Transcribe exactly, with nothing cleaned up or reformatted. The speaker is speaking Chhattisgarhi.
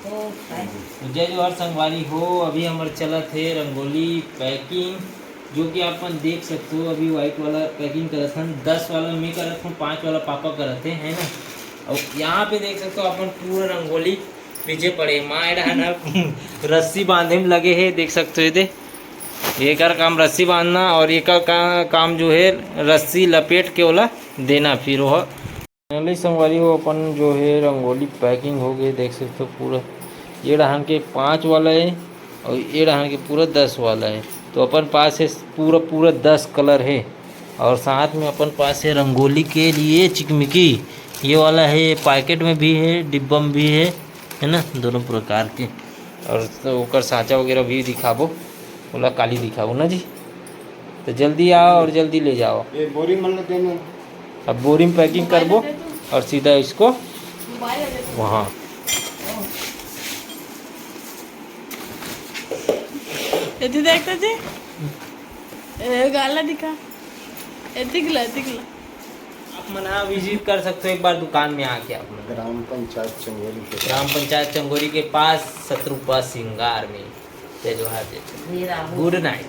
तो जय जोहार संगवारी हो, अभी हमर चलत हे रंगोली पैकिंग, जो कि आप मन देख सकते हो। अभी व्हाइट वाला पैकिंग करत हन, दस वाला मैं करत हूँ, पाँच वाला पापा करत हे, है ना। और यहाँ पे देख सकते हो अपन पूरा रंगोली पीछे पड़े, माँ एड़ा ना रस्सी बांधे में लगे हे, देख सकते हो। ये दे, एकर काम रस्सी बांधना और एकर का, काम जो है रस्सी लपेट के ओला देना, फिर वो। फाइनली संगवारी हो, अपन जो है रंगोली पैकिंग हो गई, देख सकते हो पूरा ये डहान के पाँच वाला है और ये डहान के पूरा दस वाला है। तो अपन पास है पूरा पूरा दस कलर है और साथ में अपन पास है रंगोली के लिए चिकमिकी, ये वाला है, पैकेट में भी है, डिब्बा में भी है, है ना, दोनों प्रकार के। और तो ओकर सांचा वगैरह भी दिखाबो, ओला काली दिखाबो ना जी। तो जल्दी आओ और जल्दी ले जाओ। ये बोरी मन ल देना। अब बोरी में पैकिंग करबो और सीधा इसको वहाँ। एती देख तो जी, ए गाला दिखा, एती गला, एती गला। आप मन विजिट कर सकते हो एक बार दुकान में आके आप मन। ग्राम पंचायत चंगोरी के ग्राम पंचायत चंगोरी के पास शत्रुपा श्रृंगार में। जय जोहार, जय जोहार। गुड नाइट।